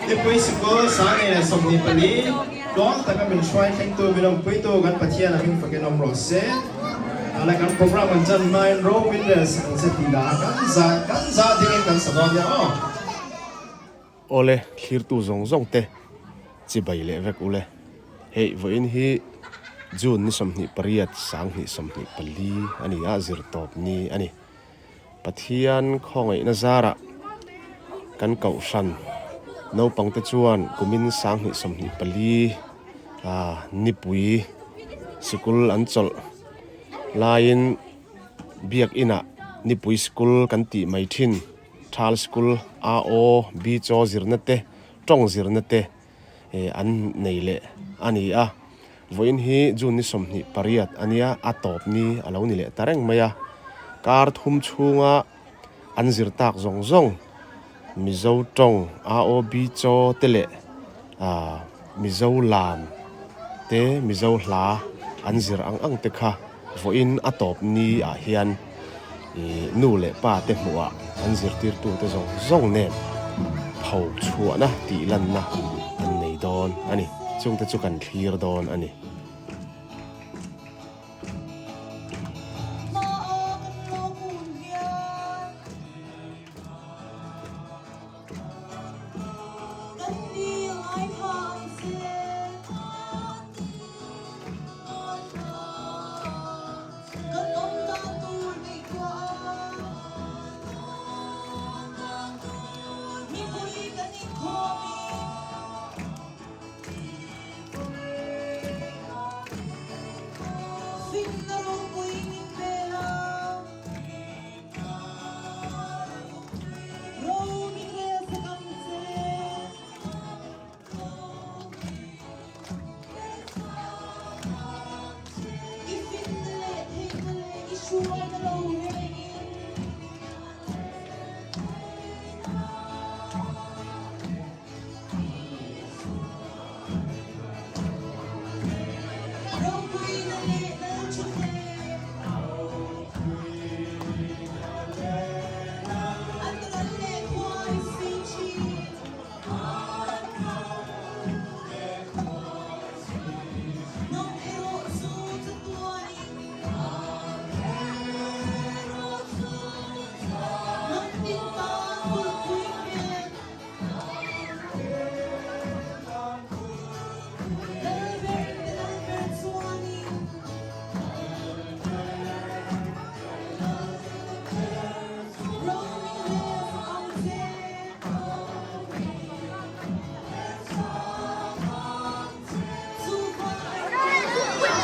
Nipui sikul 2024 tluang taka min hruai thlengtu min awmpuitu kan Pathian a hming fakin awm rawh se. Tala kan program kan chan hmain ro min rel sak ang che tih dah kan za kan za dingin kan sa dawn nia aw. Awle thlirtu zawng zawng te chibai leh vek ule. Hei vawiin hi June ni 28 2024 a ni a, zirtawp ni a ni. Pathian khawngaihna zarah kan kohhran naupangte chuan kumin 2024 nipui sikul an chawlh laiin biakinah nipui sikul kan tih mai thin Thal sikul A aw B chaw zirna te tawng zirna te an nei leh a ni a. Vawiin hi June ni 28 a nia, a tawp ni a lo ni leh ta reng mai a. Kar thum chhunga an zir tak zawng zawng Mizo tawng AOB chaw te leh Mizo lam te Mizo hla an zir ang ang te kha vawiin a tawp ni ah hian nu leh pa te hmuhah an zirtirtu te zawng zawng nen pho chhuahna tih lanna an nei dawn a ni. Chungte chu kan thlir dawn a ni.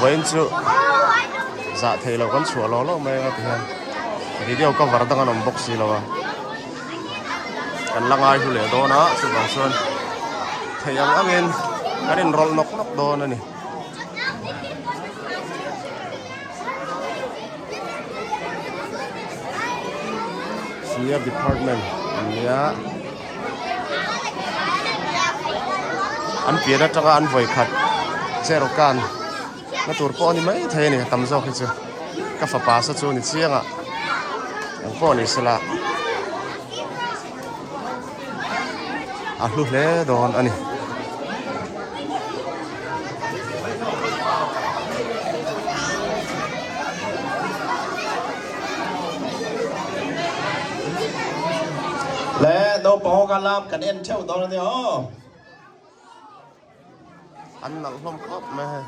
Vawiin chu zah theih loh kan chhuah lawk lawk mai anga tihian video cover dang an awm bawk si lo a kan la ngai hu leh dawn a chuvang chuan theih ang angin kan inrawlh nawk nawk dawn a ni. Senior department an nia an pian atanga an vawi khat chair kan na tur pawh a ni mai thei a ni tam zawk hi chu ka fapa sa chu ni chiang a eng pawh ni sela a hlu hle dawn a ni. Le naupang ho kha lam kan en theuh dawn a nia aw. An nalh hlawm khawp mai hei.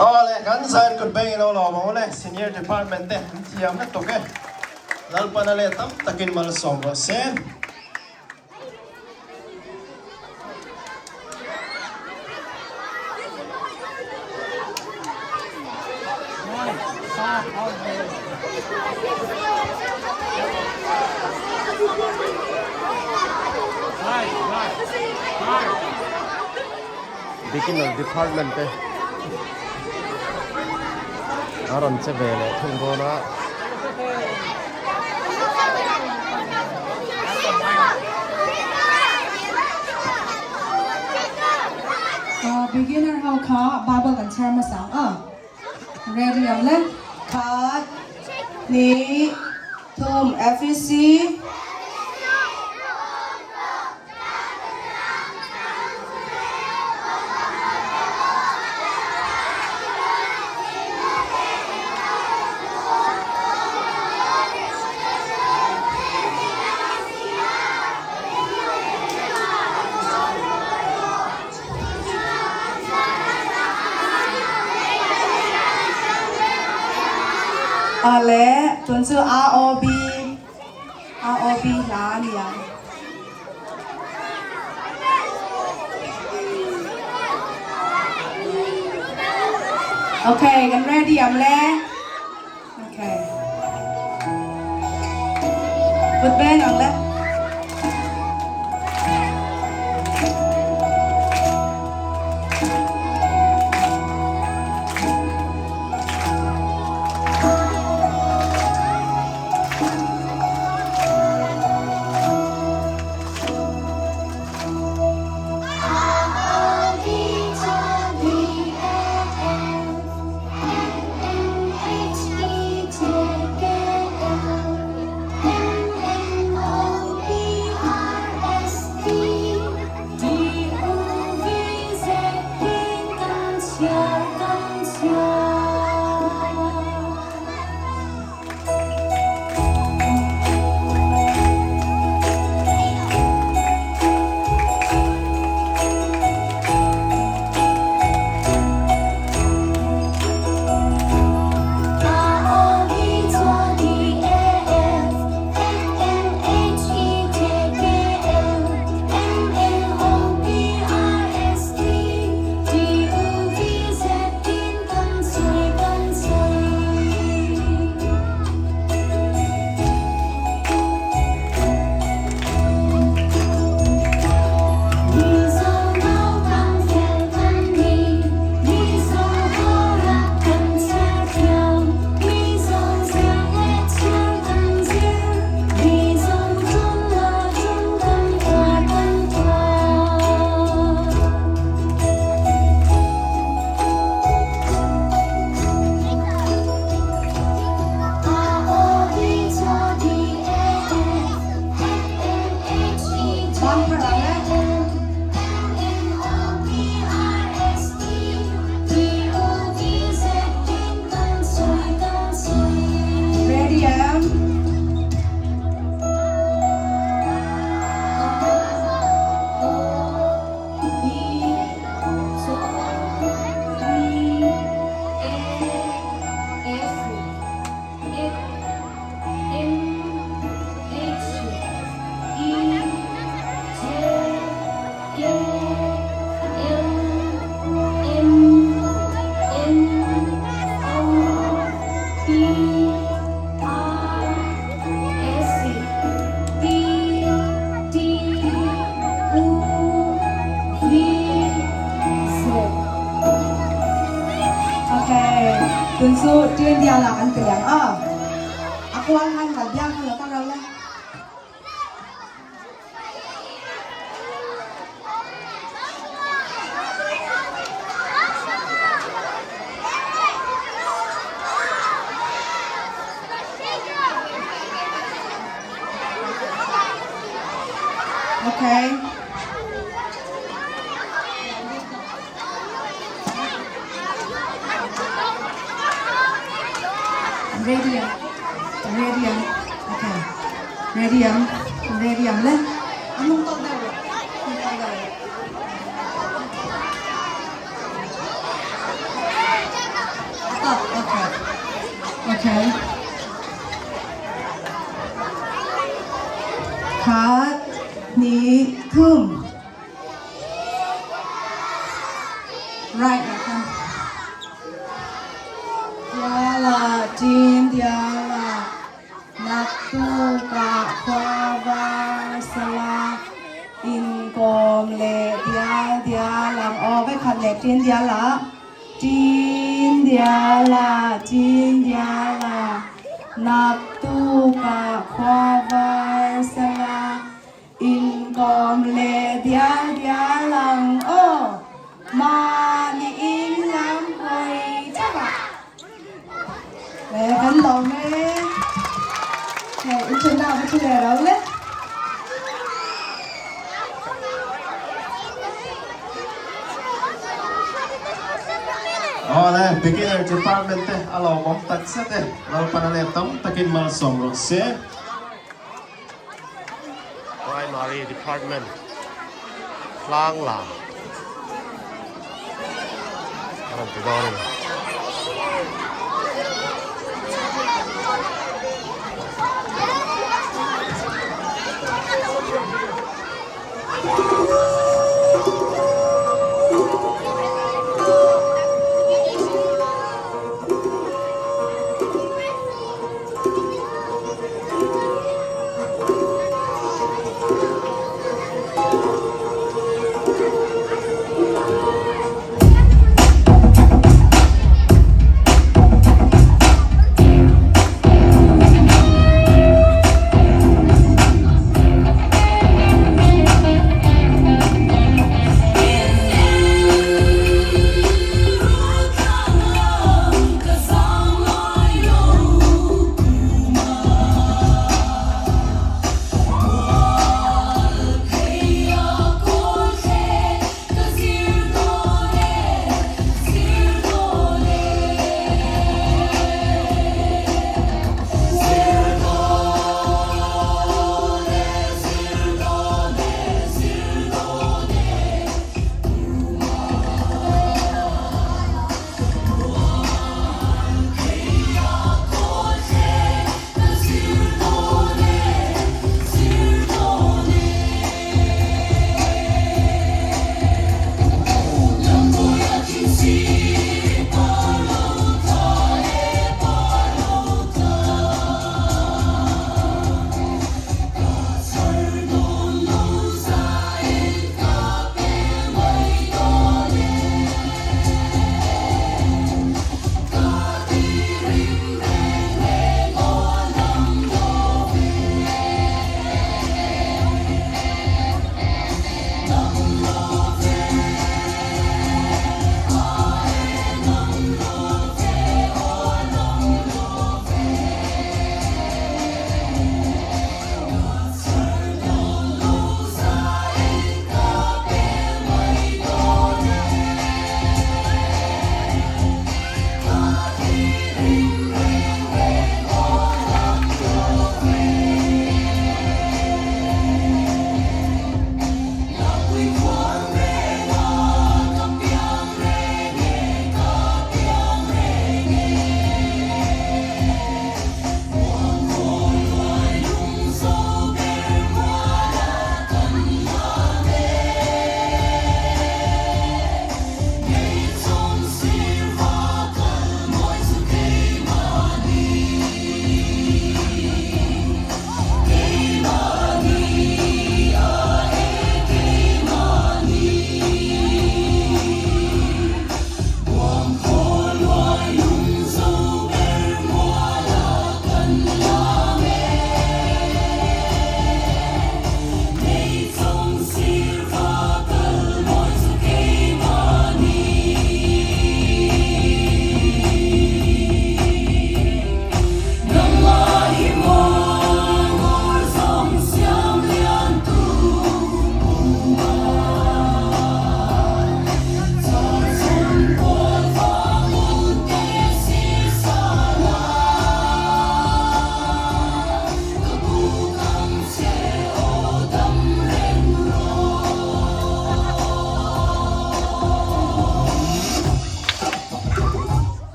Awle, kan zain kut beng ilo lawm ang ule, Senior Department te an thiam lutuk e. Lalpana leh tam takin malsawm rawh se. Beginner department te a rawn che ve leh thung dawn a. Beginner ho kha Bible kan chhiar hmasa ang a. Ready ang le. Khat, hnih, thum, FEC. Awle, tun chu ROB, ROB hla a ni ang. Okay, kan ready am le. Okay. Kut beng ang le. Ready em? Okay, tun chu Tin biala kan ti leng a. A kual han kal biang kha lo ka ro le. Okay. Ready ang? Ready ang? Okay. Ready ang? Ready ang le? Anong tawag daw? Anong tawag daw? Right ah khan. Diala tin diala naktukah khua var sala inkawm leh dial dial ang aw vekhat leh tin diala tin diala tin diala naktukah khua var sala Inkawm leh dial dial ang aw, mahni in lam hawi chauh ah. Le kan lawm e, hei i thun ah va thu leh lo le. Aw le, beginner department te a lawmawm tak zet e, Lalpan a let tam takin malsawm rawh se. Primary Department hlang lam a rawn ti dawn a ni.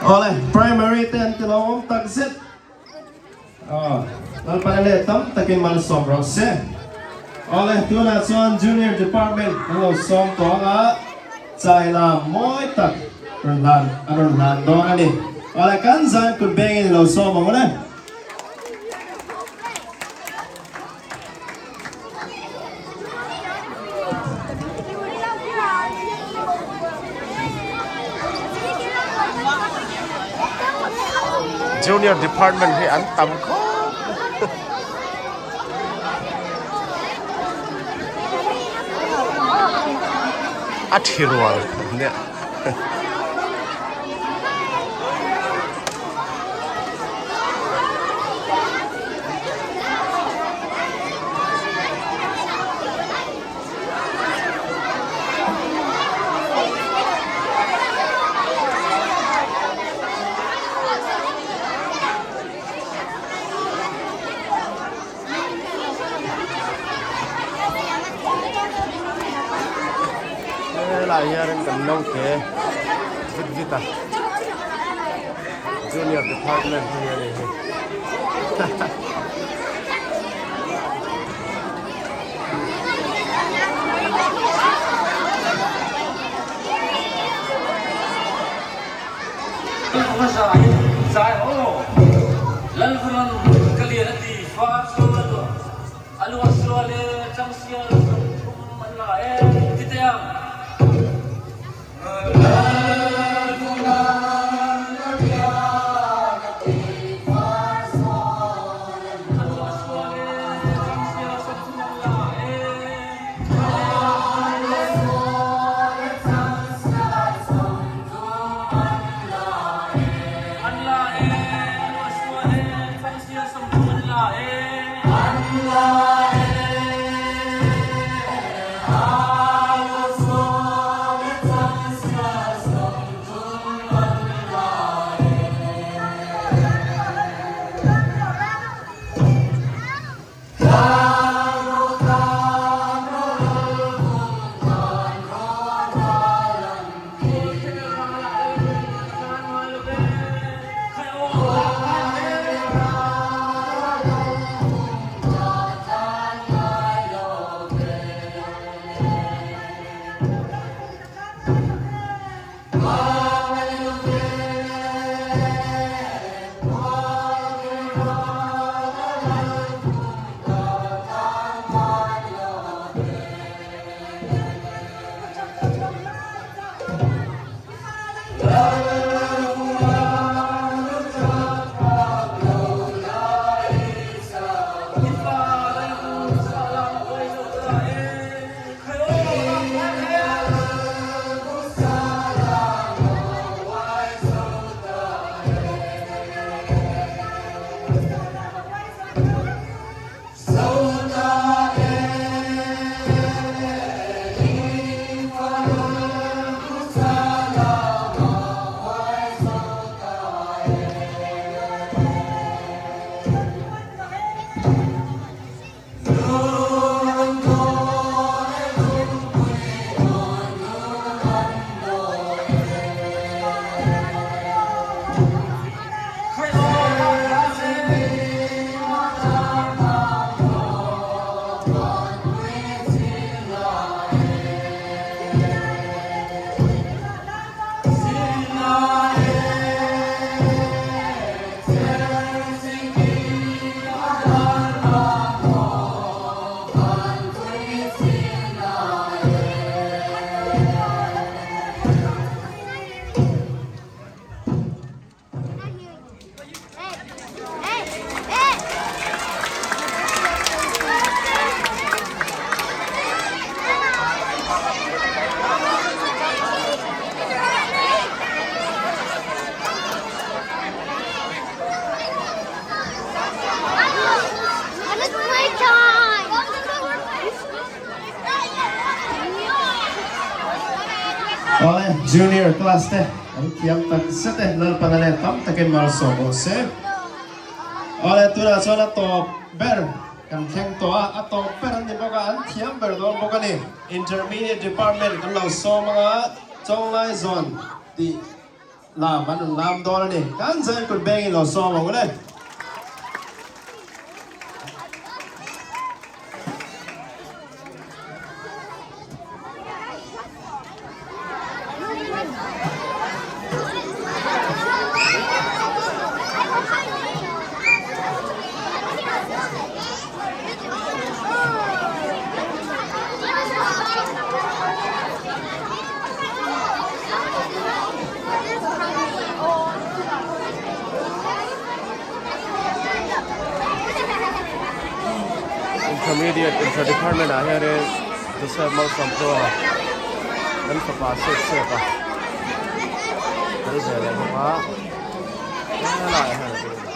Awle, primary te an ti lo awm tak zet. Aw, Lalpana leh tam takin malsawm rawh se. Awle, tunah chuan junior department kan lo sawm tawh ang a, chai lam mawi tak rawn hlan a rawn hlan dawn a ni. Awle, kan zan kut bengin i lo sawm ang awle. Junior department hi an tam khawp a thi rual nia. Helai hianin kan naute vit vit a junior department hi a ni hi. Awle junior class te an thiam tak zet e Lalpana leh tam takin malsawm rawh se. Awle tunah chuan a tawp ber kan thleng tawh a, a tawp ber an ni bawk a, an thiam ber dawn bawk a ni. Intermediate department kan lo sawm anga Chawnglai zawn tih. Lam an rawn lam dawn a ni. Kan zan kut beng in lo sawm ang ule. Intermediate inter department ah hianin Joseph Malsawmhlua an fapa sek sek a tel ve leh bawk a helaiah hian a ding a ni.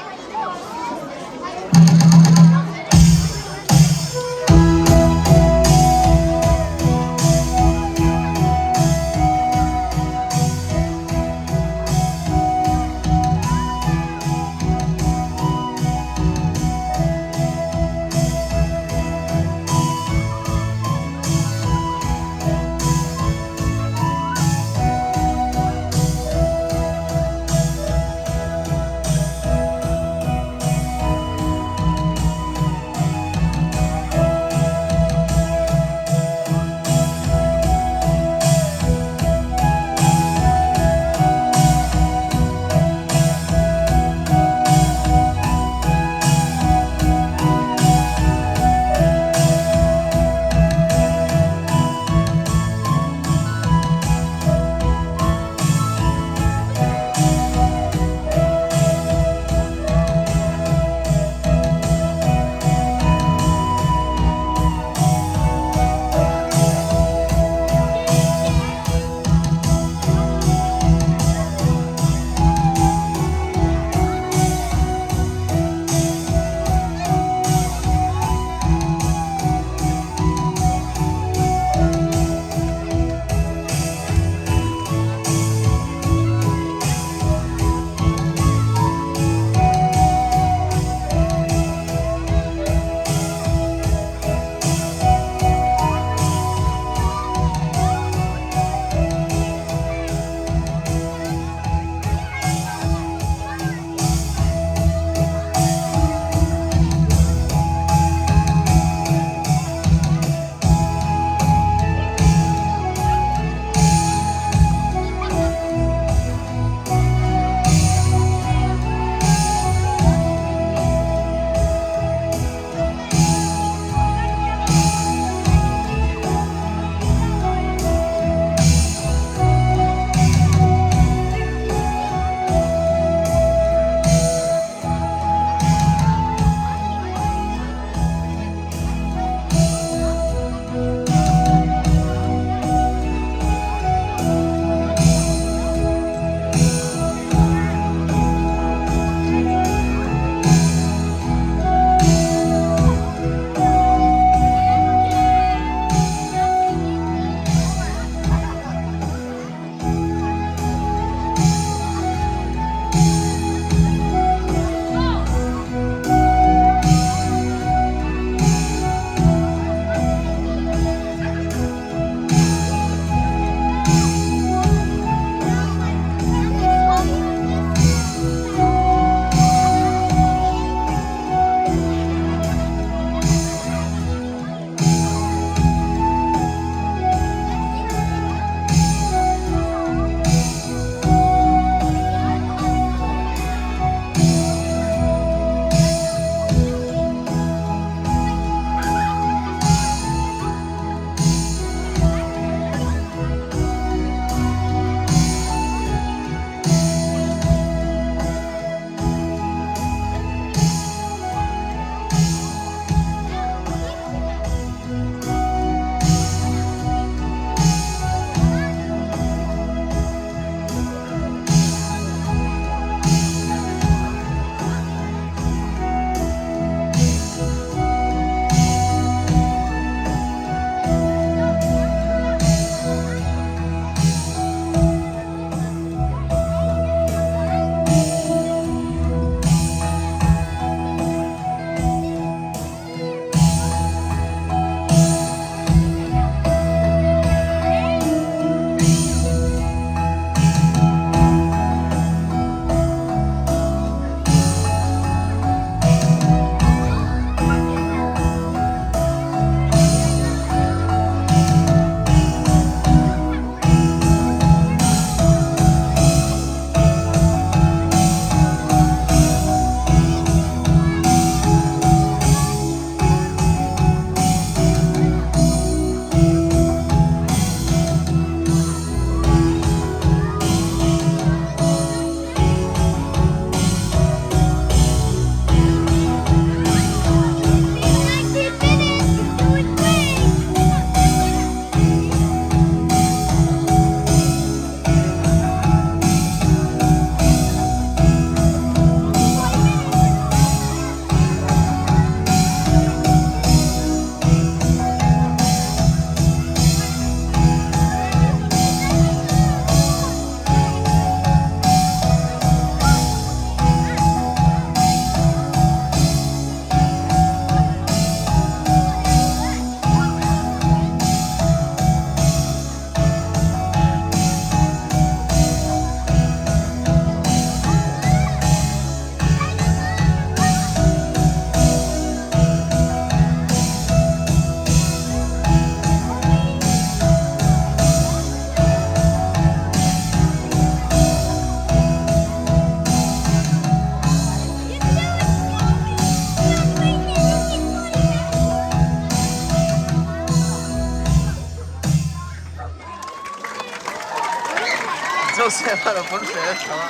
Joseph a lo pawn hle tho a,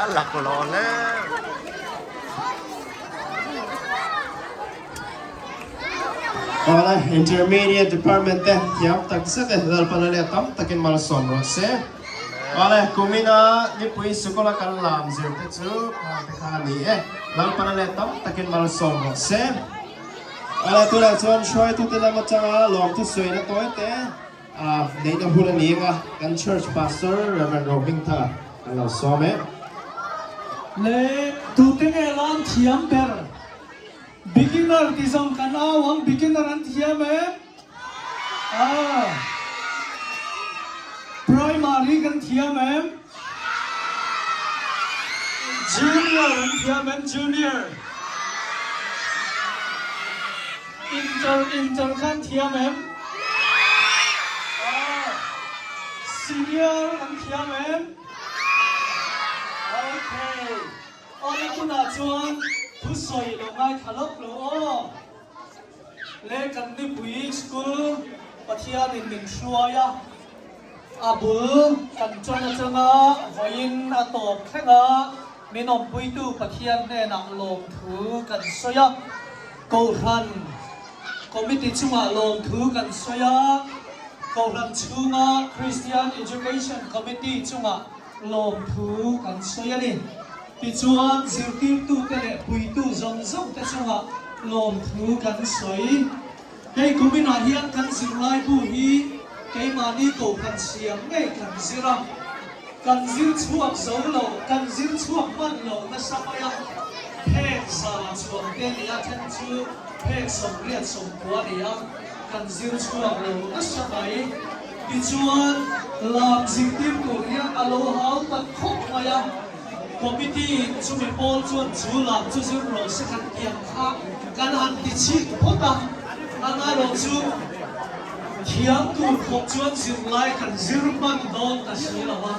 a laklawh hle. Awle Intermediate Department te thiam tak zet e Lalpana leh tam takin malsawm rawh se. Awle kumina nipui sikula kan lam zir te chu khang te kha a ni e. Lalpana leh tam takin malsawm rawh se. Awle tunah chuan hruaitute lam atanga lawmthu suaina tawi te neihna hun a ni anga kan Church Pastor Rev. Rohmingthanga kan lo sawm e. Le tute nge lam thiam ber? Beginner ti zawng kan au ang, beginner an thiam em? Ah. Primary kan thiam em? Junior an thiam em? Junior. Inter inter kha an thiam em? Ah. Senior an thiam em? Okay. Awle tunah chuan thusawi lo ngaithla lawk lo aw. Le kan nipui school Pathianin min hruai a, a bul kan tan atanga vawiin a tawp thleng a, min awmpuitu Pathian hnenah lawmthu kan sawi a, Kohhran Committee chungah lawmthu kan sawi a, Kohhran chhunga Christian Education Committee chungah lawmthu kan sawi a ni. Tichuan, zirtirtute leh puitu zawng zawngte chungah lawmthu kan sawi. Hei kuminah hian kan zirlaibu hi keimahni kohhran siam ngei kan zir a, kan zir chhuak zo lo, kan zir chhuak hman lo nasa mai a, phek za chuang te ni a, then chu phek 89 ni a, kan zir chhuak lo nasa mai. Tichuan, lam zirtir tur hian a lo hau tak khawp mai a, Committee in chumi pawl chuan chu lam chu zir rawh se kan ti ang kha kan han ti chhit phawt a, amaherawh chu thiam tur khawp chuan zirlai kan zir hman dawn ta si lo a,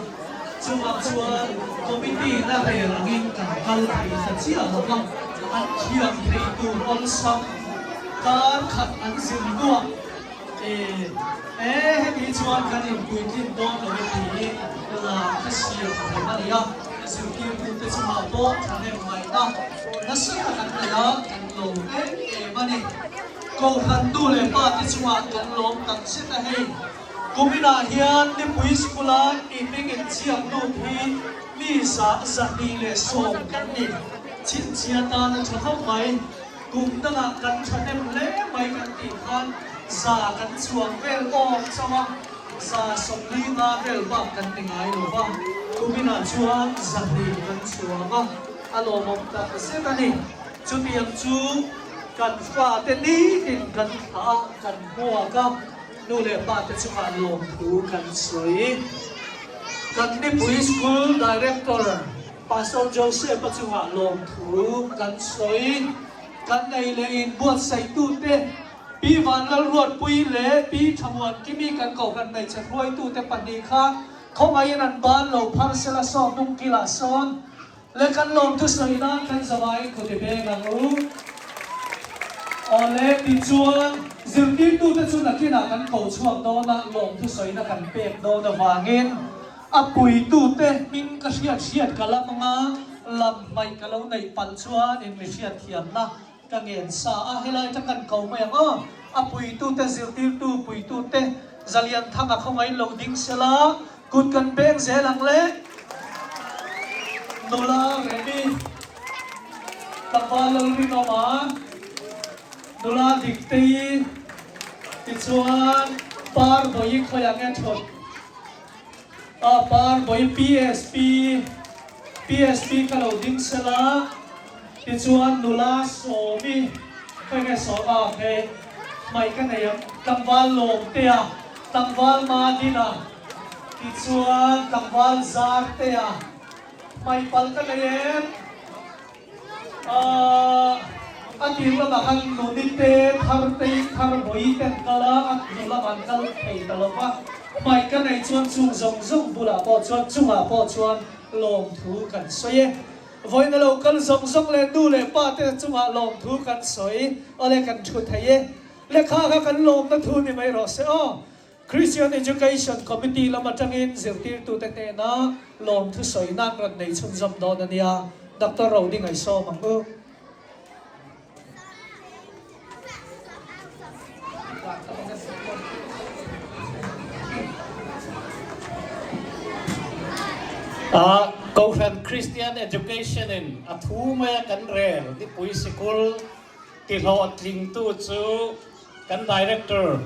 chuvang chuan Committee in a rel angin kan kal thei ta chiah lo va, an thiam thei tur awlsam kar khat an zir hnuah E, e, hemi chuan kan inpuitlin dawn lo e tih lam kha siam rem a ni a, zirtirtute chungah pawh thahnem ngaihna nasa tak an nei a, kan lo em em a ni. Kohhran nu leh pa te chungah kan lawm tak zet a hei. Kuminah hian Nipui School-a i hming inziak lut hi mi 210 kan ni. Chhinchhia tan a tha khawp mai. Kum dangah kan thahnem hle mai kan tih khan za kan chuang vel awm chauh a, 145 vel bak kan ti ngai lo va, kuminah chuan 200 kan chuang a, a lawmawm tak zet a ni. Chutiang chu kan fate nitin kan thlah a, kan hmuak a, nu leh pate chungah lawmthu kan sawi. Kan nipui School Director. Pastor Joseph-a chungah lawmthu kan sawi. Kan nei leh inbuatsaitute, Pi Vanlalruatpui leh Pi Thamuankimi kan kohhran hmeichhe hruaitute pahnih kha khawngaihin an ban lo phar sela saw hnung kilah sawn leh kan lawmthu sawi nan kan zavaiin kut i beng ang u. Awle, tichuan zirtirtute chu nakinah kan ko chhuak dawn a, lawmthu sawina kan pek dawn avangin, A puitute hming ka hriat hriat ka lam anga lam hmaih ka lo neih palh chuan in mi hriat thiamna ka ngen sa a, helai atang kan ko mai ang aw. A puitute zirtirtu puitute Zalian Thanga khawngaih lo ding sela kut kan beng zel ang le. Nula Remi Tlangval Lalrinawma Nula Diktei tichuan Parbawi khawiah nge thawt. A par bawi PSP PSP kha lo ding sela tichuan nula Sawmi khawi nge sawm a hei hmai ka nei ang tlangval Lawmtea tlangval Madina tichuan tlangval Zartea hmai pal ka nei em. A tir lamah khan nuni te, thar te, thar bawi te an kal a, a hnu lamah an kal thei ta lo va. Hmai ka neih chuan chung zawng zawng bulah pawh chuan chungah pawh chuan lawmthu kan sawi e. Vawiin a lo kal zawng zawng leh nu leh pa te chungah lawmthu kan sawi, awle kan thu thei e. Lehkha kha kan lawmna thu ni mai rawh se aw. Christian Education Committee lam atangin zirtirtute hnena lawmthu sawinan rawn nei chhunzawm dawn a nia. Doctor Rody ngaihsawm ang u. A Kohhran Christian Education in a thu maia kan rel nipui sikul tihlawhtlingtu chu kan Director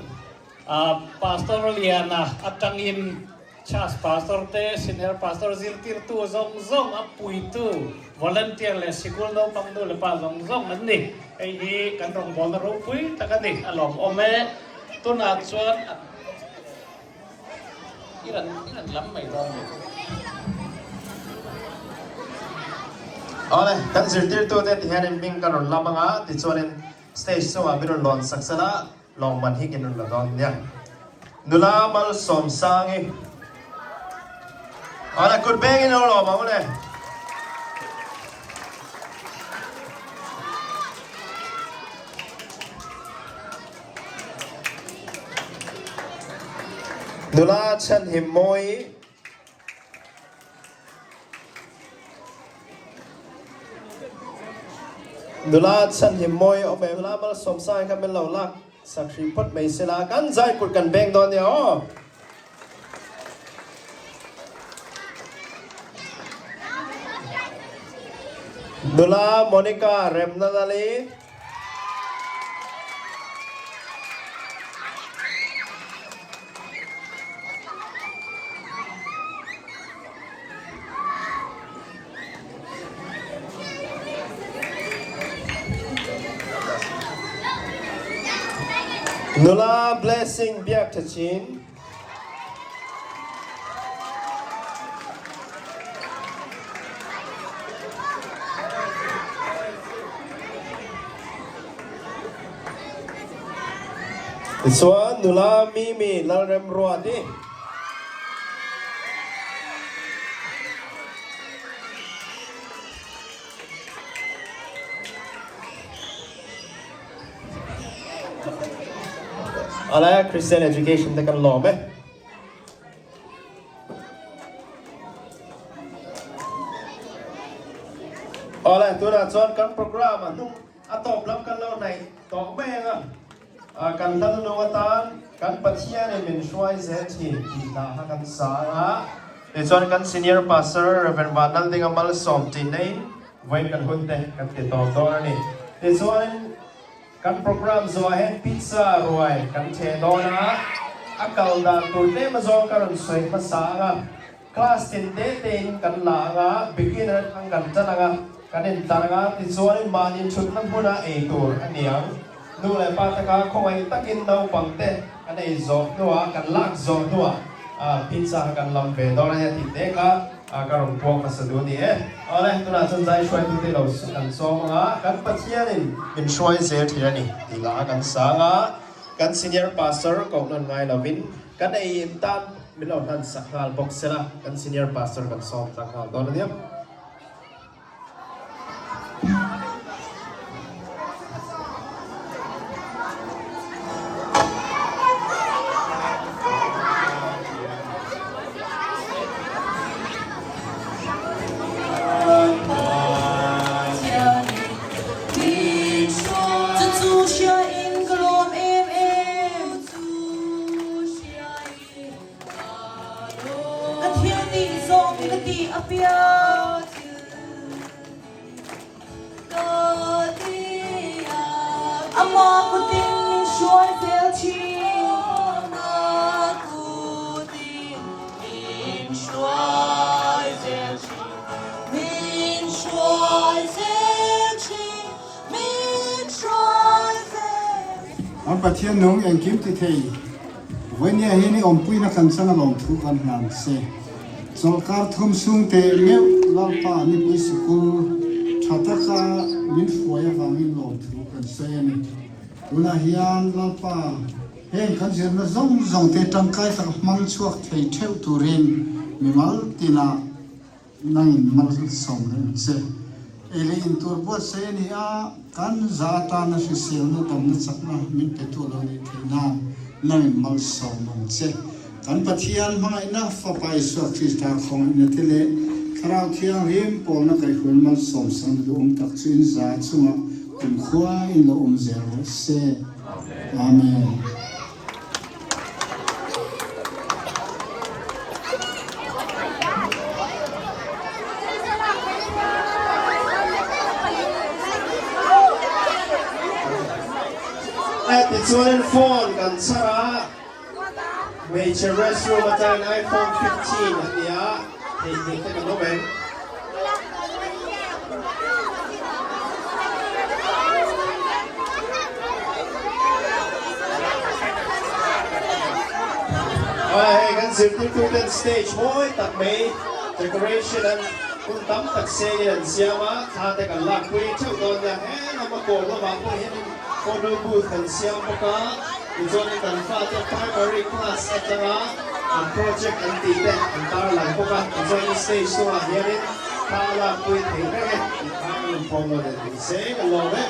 Pastor Liana atangin Church Pastor te, Senior Pastor zirtirtu zawng zawng, a puitu, volunteer leh sikul naupang nu leh pa zawng zawng an ni. Hei hi kan rawngbawlna ropui tak a ni, a lawmawm e. Tunah chuan a i rawn i rawn lam mai dawn ni. Awle, kan zirtirtute tihianin hming ka rawn lam anga, tichuanin stage chungah min rawn lawn sak sela, Lawng man hi kin rawn la dawn nia. Nula Malsawmsangi. Awle kut bengin lo lawm ang ule. Nula Chhanhim Mawi. Nula chhan hi mawi awm em? Nula Malsawmsangi kha min lo lak sak hrih phawt mai sela, kan zai kut kan beng dawn nia aw. Nula Monica Remnalali. Nula Blessing Biak Tha Chin. Tichuan nula Mimi Lalremruati. Alai Christian Education te kan lawm e. Awle, tunah chuan kan program a hnung a tawp lam kan lo hnaih tawh mai ang a. Kan hla nunung atan kan Pathianin min hruai zel thin tih hla kha kan sa ang a. Tichuan kan Senior Pastor Rev. Vanlaldinga Malsawm Tinei vawiin kan hun te kan ti tawp dawn a ni. Tichuanin kan program zawhah hian pizza ruai kan theh dawn a, a kal dan tur tlem azawng ka rawn sawi hmasa ang a. Class tin te tein kan la ang a, beginner atang kan tan ang a, kan intlar ang a, tichuanin mahni thutna hmuna ei tur a ni ang. Nu leh pa taka khawngaih takin naupang te kan ei zawh hnuah, kan lak zawh hnuah pizza kha kan lam ve dawn a nia tih te kha ka rawn puang hmasa duh a ni e. Awle, tunah chuan zai hruaitute lo kan sawm ang a, kan Pathianin min hruai zel thin a ni tih lah kan sang a, kan Senior Pastor kohhnan ngai lovin kan ei in tan min lo hlan sak nghal bawk sela, kan Senior Pastor kan sawm tlang nghal dawn a nia. Ka thil tih zawng ka tih apiang. Ama kutin min hruai zel thin. An Pathian nung engkim ti thei. Vawinia hian i awmpuina kan chang alawm thu kan hlan se. Chawlhkar thum sung teh meuh Lalpa nipui sikul tha taka min hruai avangin lawmthu kan sawi a ni. Tunah hian Lalpa heng kan zirna zawng zawng te tangkai tak hmang chhuak thei theuh turin mimal tinah Nangin malsawm reng che. Ei leh in tur buatsaih a ni a, kan za atana hriselna damna chakna min pe tu lo nih theih nan. Nangin malsawm ang che. Kan Pathian hmangaihna Fapa Isua Krista khawngaihna te leh Thlarau Thianghlim pawlna kaihhruai malsawm sakna duhawm tak chu in za chungah kumkhua in lo awm zel rawh se. Amen. Tichuanin phone kan chhar a, hmeichhe restroom atangin iPhone 15 a ni a, theihnghilh te kan awm em? Awle hei kan zirtirtu ten stage mawi tak mai decoration an hun tam tak sengin an siam a, thla te kan lakpui theuh dawn nia, he lama kawr lamah pawh hianin photo booth kan siam bawk a, tichuanin kan fate primary class atanga an project an tih te an tarlang bawk a, tichuanin stage chungah hianin thla a lakpui thei reng e tih kha kan inphawm lo nen ni se kan lawm e.